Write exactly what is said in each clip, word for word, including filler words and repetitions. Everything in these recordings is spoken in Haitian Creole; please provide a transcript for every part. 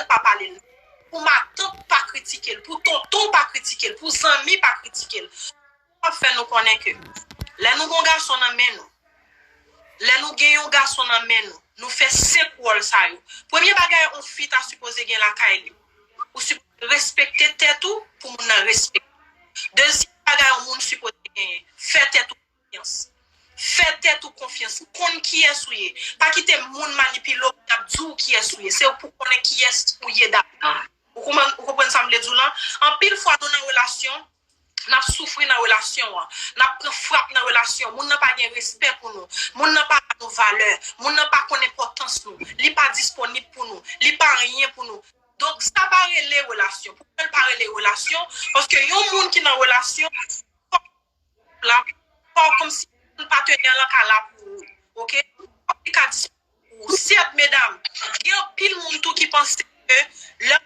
l pa pale l, pou matant pa kritike l, pou tonton pa kritike l, pou zanmi pa kritike l. Sa ap fè nou konnen ke lè nou gen yon gason nan men nou, lè nou gen yon gason nan men nou, nou fè senk wòl sa yo. Premye bagay yon fi ta sipoze gen lakay li, ou sipoze respekte tèt ou pou moun nan respekte. Dezyèm bagay yon moun sipoze genyen, fè tèt ou konfyans. Fè tèt ou konfyans. Ou konn kiyès ou ye. Pa kite moun manipile w pou y ap di w kiyès ou ye. Se ou pou konnen kiyès ou ye dabò. Ou konprann, ou konprann sa m vle di w lan? Anpil fwa nou nan relasyon, n ap soufri nan relasyon an. N ap pran frap nan relasyon. Moun nan pa gen respè pou nou. Moun nan pa ba nou valè. Moun nan pa konn enpòtans nou. Li pa disponib pou nou. Li pa anyen pou nou. Donk, sa pa rele relasyon. Poukisa l pa rele relasyon? Paske yon moun ki nan relasyon, la, fò kòmsi patenè lan ka la pou ou, oke? Fò li ka disponib pou ou. Sèt, medam, gen anpil moun tou ki panse ke lè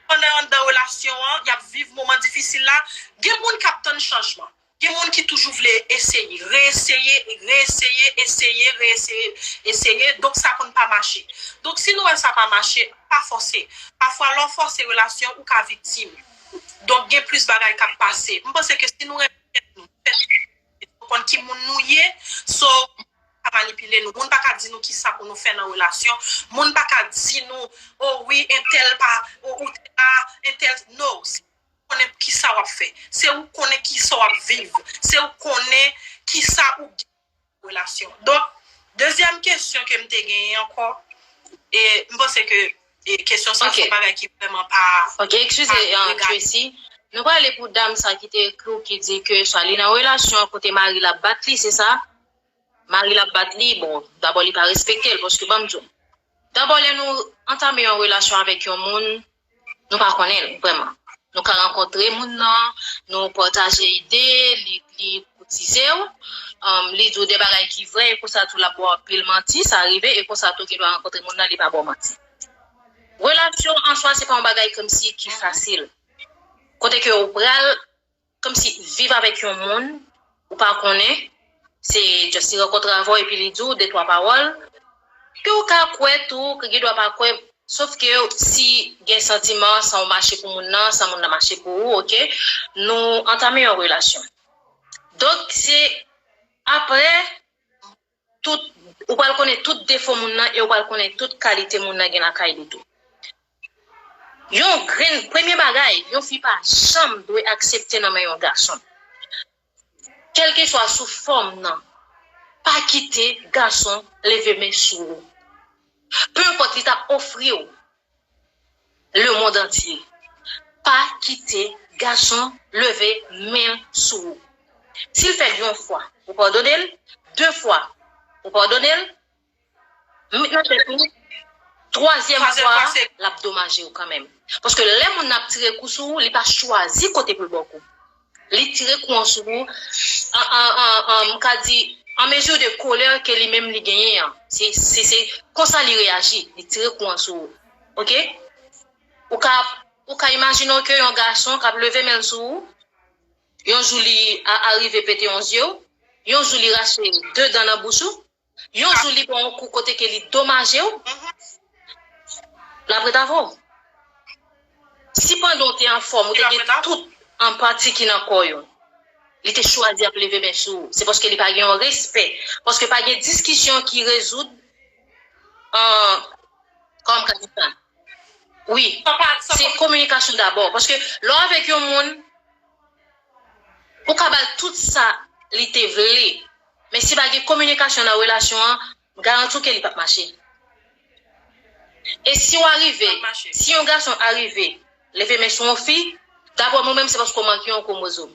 pandan anndan relasyon an, y ap viv moman difisil la, gen moun k ap tann chanjman. Gen moun ki toujou vle eseye, reeseye, reeseye, eseye, reeseye, eseye. Donk, sa konn pa mache. Donk, si nou wè sa pa mache, pa fòse. Pafwa, lè w fòse relasyon, ou ka viktim. Donk, gen plis bagay k ap pase. M panse ke si nou renmen tèt nou, fè nou konn ki moun nou ye, so, pa manipile nou. Moun pa ka di nou ki sa pou nou fè nan relasyon. Moun pa ka di nou, o wi, entèl pa, o, ou te la, entèl, no. Se ou konnen ki sa w ap fè. Se ou konnen ki sa w ap viv. Se ou konnen ki sa ou gen nan relasyon. Donk, dezyèm kesyon ke m te genyen ankò, e m panse ke e kesyon sa se yon bagay ki vrèman pa, ok, eskize, pa, uh, regade. Tracy, nou prale pou dam sa ki te ekri w ki di ke swa li nan relasyon kote mari l ap bat li, se sa? Mari l ap bat li, bon, dabò li pa respekte l, paske ban m di w. Dabò lè nou antame yon relasyon avèk yon moun, nou pa konnen l vrèman. Nou ka rankontre moun nan, nou pataje ide, li, li koutize w, um, li di w de bagay ki vrè, e konsa tou l ap ba w anpil manti, sa rive, e konsa tou gen dwa rankontre moun nan, li pa ba w manti. Relasyon an swa se pa yon bagay kòmsi ki fasil. Kote ke ou pral kòmsi viv avèk yon moun ou pa konnen, se just li rankontre avè w epi li di w de twa pawòl ke ou ka kwè tou, ke gen dwa pa kwè, sof ke si gen santiman, san ou mache pou moun nan, san moun nan mache pou ou, oke, nou antame yon relasyon. Donk, se apre tout, ou pral konnen tout defo moun nan e ou pral konnen tout kalite moun nan gen lakay li tou. Yon grenn, premye bagay, yon fi pa janm dwe aksepte nan men yon gason. Kèlkeswa sou fòm nan, pa kite gason leve men sou ou. Pe enpòt li ta ofri w le mond antye. Pa kite gason leve men l sou ou. Si l fè l yon fwa, ou padone l, de fwa, ou padone l, met nan tèt ou, twazyèm fwa, l ap domaje w kanmenm. Paske lè moun nan ap tire kou sou ou, li pa chwazi kote pou l ba w kou. Li tire kou an sou ou, an, an, an, an, m ka di, an mezi de kolè ke li menm li genyen an. Se, se, se konsa li reyaji, li tire kou an sou ou. Oke? Ou ka, ou ka imajine w ke yon gason k ap leve men l sou ou, yon jou li a, arive pete yon zye w, yon jou li rache de dan nan bouch ou, yon jou li ba w yon kou kote ke li domaje w, l ap ret avè w. Si pandan w te anfòm, ou te gen tout an pati ki nan kò yo, li te chwazi ap leve men sou ou, se paske li pa gen yon respè, paske pa gen diskisyon ki rezoud an, kòman m ka di sa? Wi, se kominikasyon dabò, paske lè w avèk yon moun, ou ka ba l tout sa li te vle, men si pa gen kominikasyon nan relasyon an, m garanti w ke li p ap mache. E si w arive, si yon gason arive leve men sou yon fi, daprè mwen menm, se paske w manke yon kwomozòm.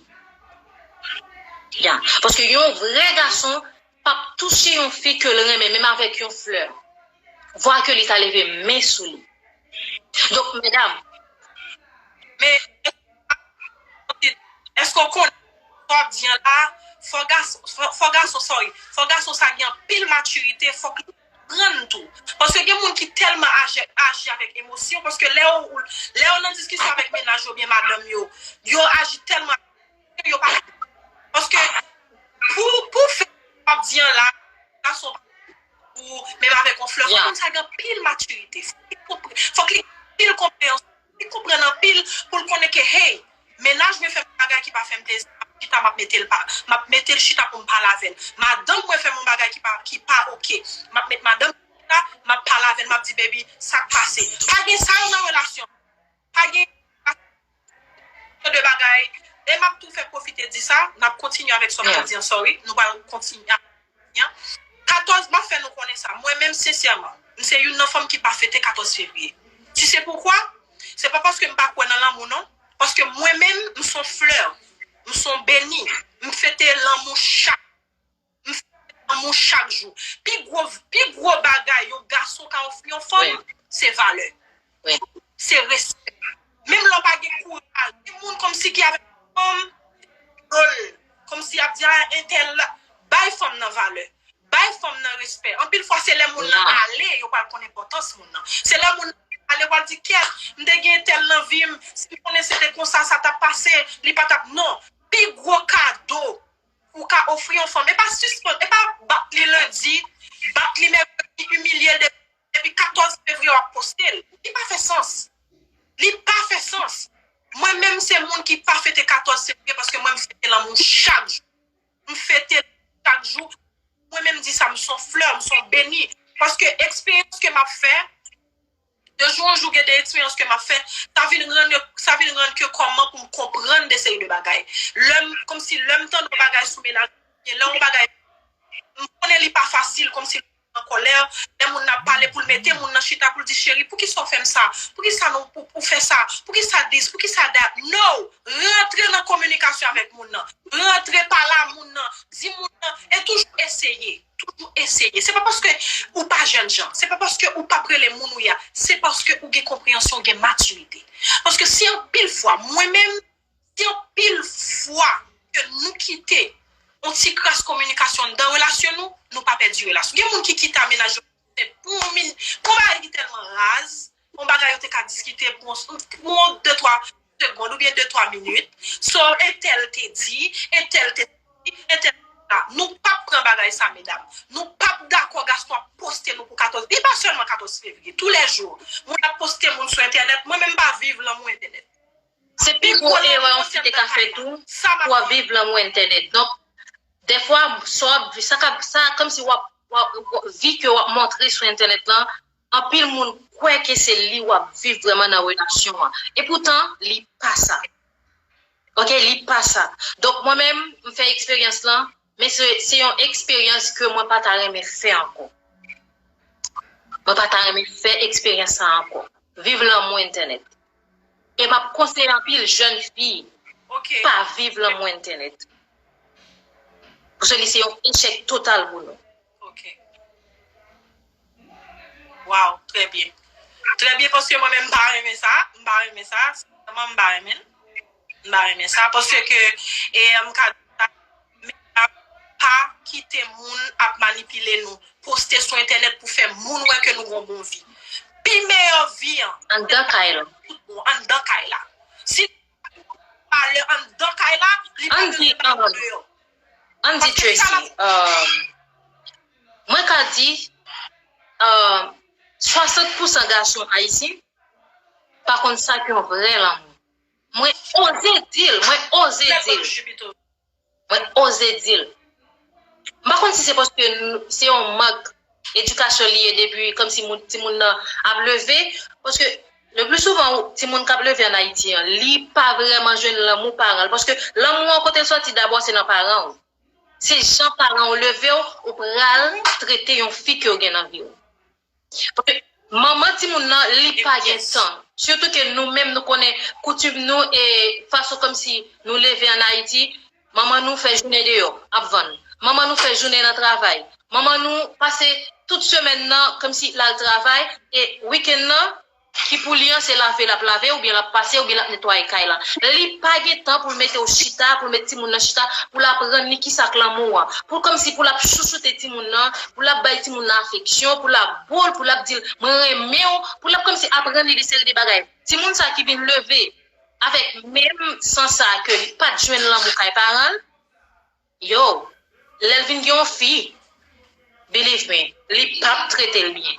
Ya. Paske yon vrè gason p ap touche yon fi ke l renmen, menm avèk yon flè. Vwa ke li ta leve men sou li. Donk, medam, men, èske w konnen sa w ap di an la, fò gason, fò, fò gason, sorry, fò gason sa gen anpil matirite, fòk li konprann tou. Paske gen moun ki tèlman aji, aji avèk emosyon, paske lè yo, lè yo nan diskisyon avèk mennaj yo oubyen madanm yo, yo aji tèlman, yo pa, paske pou, pou fè sa w ap di an la, gason ou menm avèk yon flè. Fò moun sa gen anpil matirite. Fòk li konpre-, fòk li gen anpil konpreyansyon. Li konprann anpil pou l konnen ke, hey, mennaj mwen fè m bagay ki pa fè m plezi, m ap chita, m ap mete l pa, m ap mete l chita pou m pale avè l. Madanm mwen fè m yon bagay ki pa, ki pa oke, m ap met madanm m chita, m ap pale avè l, m ap di, baby, sa k pase? Pa gen sa yo nan relasyon. Pa gen de bagay. E m ap tou fè pwofite di sa, n ap kontinye avèk sa w pral di an, sorry. Nou pral kontinye. Katòz, m ap fè nou konnen sa. Mwen menm, sensèman, m se youn nan fanm ki pa fete katòz fevriye. Tu sais pourquoi? Se pa paske m pa kwè nan lanmou, non. Paske mwen menm, m se yon flè. M se yon beni. M fete lanmou chak. M fete lanmou chak jou. Pi gwo, pi gwo bagay yon gason ka ofri yon fanm, se valè. Se respè. Menm lè w pa gen kouraj, gen moun kòmsi ki avèk fanm, dlo l, kòmsi y ap di, a, entèl la, bay fanm nan valè. Bay fanm nan respè. Anpil fwa, se lè moun nan ale, yo pral konn enpòtans moun nan. Se lè moun nan ale, yo pral di, kèt, m te gen entèl nan vi m, si m konnen se te konsa, sa t ap pase, li pa t ap, non. Pi gwo kado ou ka ofri yon fanm, e pa sispann, e pa bat li lendi, bat li mèkredi, imilye l depi, depi katòz fevriye w ap poste l. Li pa fè sans. Li pa fè sans. Mwen menm se moun ki pa fete katòz fevriye paske mwen m fete lanmou chak jou. M fete l chak jou. Mwen menm di sa, m se yon flè, m se yon beni. Paske eksperyans ke m ap fè, de jou an jou, gen de eksperyans ke m ap fè, sa vin rann yo, sa vin rann ke kòman pou m konprann de seri de bagay. Lè m, kòmsi lè m tande yon bagay sou mennaj, lè yon bagay, m konnen li pa fasil, kòmsi l an kòlè, lè moun nan ap pale pou l mete moun nan chita pou l di, cheri, poukisa w fè m sa? Poukisa nou, pou, pou fè sa? Poukisa this? Poukisa that? No! Rantre nan kominikasyon avèk moun nan. Rantre pale a moun nan. Di moun nan. E toujou eseye. Toujou eseye. Se pa paske ou pa jènjan. Se pa paske ou p ap rele moun ou ye a. Se paske ou gen konpreyansyon, ou gen matirite. Paske si anpil fwa, mwen menm, si anpil fwa ke nou kite yon ti kras kominikasyon nan relasyon nou, nou pa pèdi relasyon. Gen moun ki kite a mennaj yo pou yon min-, pou yon bagay ki tèlman raz, yon bagay yo te ka diskite pou yon, pou yon de, twa segonn oubyen de, twa minit. So, entèl te di, entèl te di, entèl te di sa. Nou p ap pran bagay sa, medam. Nou p ap dakò gason ap poste nou pou katòz. Li pa sèlman katòz fevriye, toulèjou. Moun ap poste moun sou entènèt. Mwen menm m pa viv lanmou entènèt. Se pi gwo erè yon fi te ka fè tou, pou w ap viv lanmou entènèt. Donk, dèfwa, sa w ap vi-, sa k ap, sa kòmsi w ap, w ap, w ap, vi ke w ap montre sou entènèt lan, anpil moun kwè ke se li w ap viv vrèman nan relasyon an. Epoutan, li pa sa. Oke, li pa sa. Donk, mwen menm, m fè eksperyans lan, men se, se yon eksperyans ke mwen pa ta renmen fè ankò. Mwen pa ta renmen fè eksperyans sa ankò. Viv lanmou entènèt. E m ap konseye anpil jèn fi, pa viv lanmou entènèt. Paske li se yon echèk total pou nou. Wow, trè byen. Trè byen, paske mwen menm m pa renmen sa. M pa renmen sa. Sensèman, m pa renmen l. M pa renmen sa. Paske, e, m ka di sa, men pa kite moun ap manipile nou. Poste sou entènèt pou fè moun wè ke nou gon bon vi. Pi meyè vi an. Anndan kay la. Tout bon, anndan kay la. Si valè anndan kay la, li pa bezwen valè deyò. Ann di Tracy, um, mwen ka di, um, swasant pousan gason ayisyen pa konn sa k yon vrè lanmou. Mwen oze di l, mwen oze di l. Mwen oze di l. M pa konn si se paske se yon mank edikasyon li ye depi kòmsi moun, timoun nan ap leve. Paske le pli souvan, timoun k ap leve ann Ayiti an, li pa vrèman jwenn lanmou paran l. Paske lanmou an kote l sòti dabò se nan paran w. Se jan paran w leve w, ou pral trete yon fi ke w gen nan vi w. Paske manman timoun nan, li pa gen tan. Sitou ke nou menm, nou konnen koutim nou e fason kòmsi nou leve ann Ayiti. Manman nou fè jounen deyò, ap vann. Manman nou fè jounen nan travay. Manman nou pase tout semèn nan kòmsi l al travay, e wikenn nan, ki pou li an, se lave l ap lave, oubyen l ap pase, oubyen l ap netwaye kay la. Li pa gen tan pou l mete w chita, pou l met timoun nan chita, pou l aprann li kisa k lanmou an. Pou l kòmsi pou l ap chouchoute timoun nan, pou l ap bay timoun nan afeksyon, pou l ap bo l, pou l ap di l, mwen renmen w, pou l ap kòmsi aprann li de seri de bagay. Timoun sa ki vin leve avèk menm san sa ke li pa t jwenn lanmou kay paran l, yo, lè l vin gen yon fi, Believe me, li p ap trete l byen.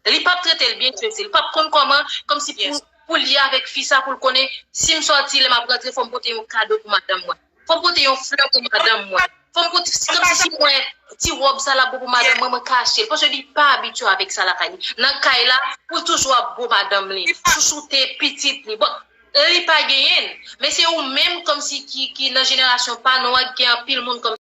Li p ap trete l byen, Tracy. Li p ap konn kòman, kòmsi pou, pou li avèk fi sa, pou l konnen, si m sòti, lè m ap rantre, fò m pote yon kado pou madanm mwen. Fò m pote yon flè pou madanm mwen. Fò m pote, kòmsi si mwen, ti wòb sa la bon pou madanm mwen, mwen ka achte l. Paske li pa abitye avèk sa lakay li. Nan kay la, pou l toujou ap bo madanm li, chouchoute pitit li. Bon, li pa genyen l. Men se ou menm, kòmsi ki, ki nan jenerasyon pa nou an, gen anpil moun kòm